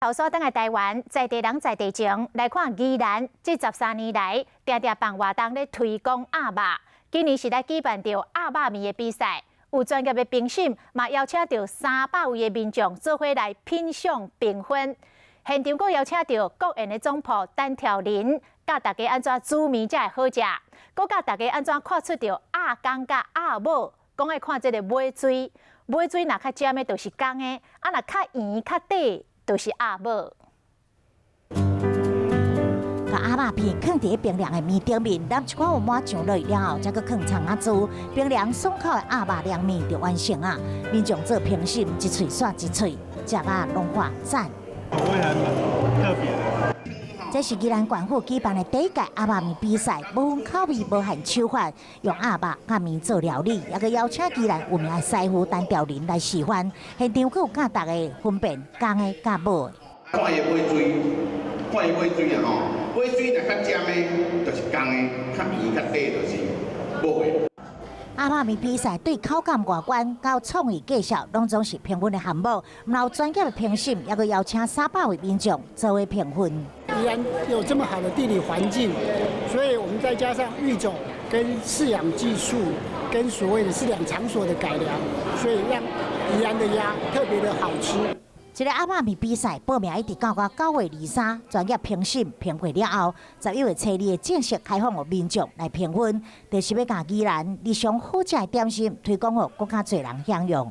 後所轉來台灣，在地人在地情，來看宜蘭這13年來，定定辦活動咧推廣鴨肉。今年是來舉辦著鴨肉麵的比賽，有專業的評審，嘛邀請著300位的民眾做伙來品嘗評分。現場閣邀請著國宴的總鋪陳條林，教大家按怎煮麵才會好食，閣教大家按怎看出著鴨公佮鴨母。講愛看這个尾椎，尾椎若較尖的，就是公的；啊，若較圓較短，就是鴨母。共鴨肉片囥佇冰涼的麵頂面，淋一寡有抹醬落了後，才閣囥蔥仔珠，冰涼爽口的鴨肉涼麵就完成啊！民眾做評審，一喙煞一喙，食啊攏話讚。口味還蠻特別的。這是宜蘭縣府舉辦的第一屆鴨肉麵比賽，無分口味，無限手法，用鴨肉佮麵做料理，也閣邀請宜蘭有名的師傅陳調林來示範。現場閣有教大家分辨公的佮母的。看伊尾椎，看伊尾椎啊吼，尾椎若較尖的，就是公的；較圓較短就是母的。鴨肉麵比賽對口感外觀到創意介紹，攏總是評分的項目。毋但有專業的評審，也閣邀請300位民眾做伙評分。宜蘭有這麼好的地理環境，所以我們再加上育種跟飼養技術，跟所謂的飼養場所的改良，所以讓宜蘭的鴨特別的好吃。這个鴨肉麵比賽報名一直到9月23，專業評審評過了後，11月初二會正式開放予民眾來評分，就是欲共宜蘭日常好食的點心推廣予閣較濟人享用。